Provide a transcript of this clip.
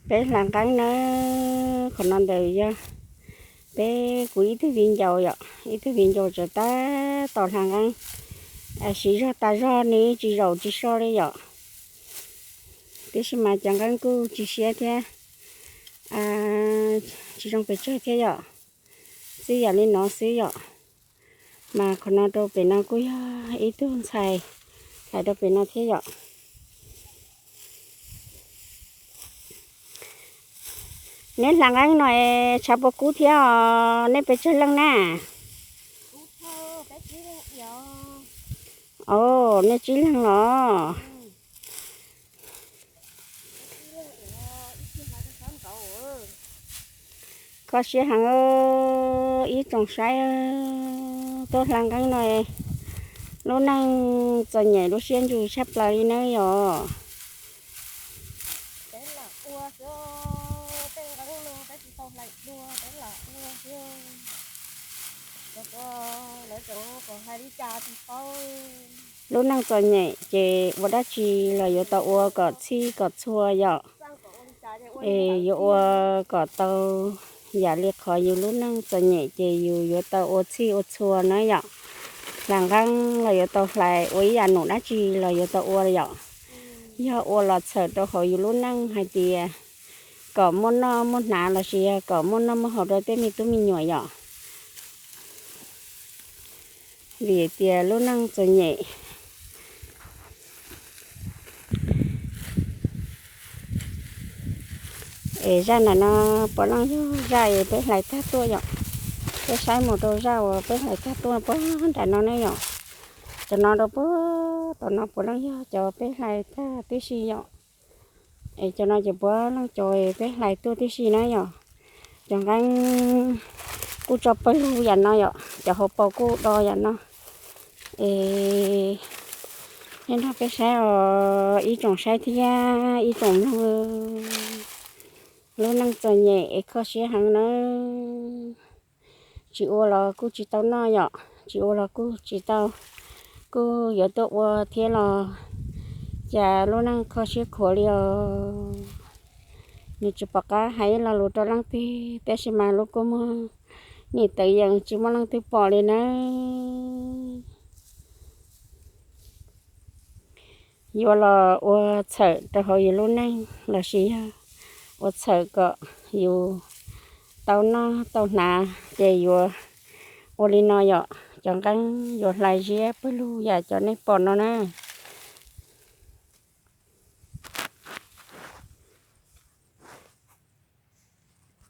Peb hla nqeeb nawb, qhov no ntawd yog peb kuv ib tug viv ncaus yom, ib tug viv ncaus tseem tab tom hla nqeeb, siv zog tas zog nws tsis zaum tsis so li yom. Tiam sis mas cov nqeeb kuj tsis siab thiab, tsis zoo pes tsawg thiab yom. Txij yam li no xwb yom. Mas qhov no rau pem no kuj yog ib tug ntxhais hlais rau pem no thiab yom. Neb hla nqeeb no es tshav puas kub thiab os, nej pes tsawg leej na? Os, nej tsib leeg los? Kho siab heev ib tsoom saib, tuaj hla nqeeb no, lub neej txom nyem lub siab ntsws tshaj plaws li nawb yom. Lub neej txom nyem ces ua dab tsi los yuav tau ua kom txhij kom txhua yom. Es yuav ua kom tau yam li qhov yus lub neej txom nyem ces yus yuav tau ua txhij ua txhua na yom. Hla nqeeb los yuav tau hlais, ua ib yam num dab tsi los yuav tau ua yom. Yog ua los txhawm rau hauv yus lub neej hais tias kom muaj noj muaj hnav lossis yog kom muaj noj muaj haus rau tej me tub me nyuam yom. Vim tias lub neej txom nyem es zaj nram no puav leej yog zaj es peb hlais tag tuaj yom. Peb saib mus rau zaj uas peb hlais tag tuaj puag nram no ne yom. Cov no rau puag tom no puav leej yog cov peb hlais tag tib si yom. Es cov no ces puav leej cov peb hlais tuaj tib si na yom. Cov nqeeb kuj tso pawg lug yam no yom, cov hauv paus kuj do yam no. Es nej nrog peb saib os ib tsoom saib thiab ib tsoom mloog. Lub neej txom nyem es kho siab heev nawb. Tsis ua los kuj tsis tau noj yom, tsis ua los kuj tsis tau, kuj yuav tuaj ua thiab los cas lub neej kho siab khuav li os. Nws tsis pom qab hais ib lo lus rau leej twg, tab sis mas lub kua muag nim teev yees tsis muaj leej twg pom li nawb. Yuav los ua txhawm rau hauv yus lub neej lossis yog ua txhawm kom yus tau noj tau hnav ces yuav ua li no yom. Cov nqeeb yuav hlais ziab pawg lug yam cov nej pom no na.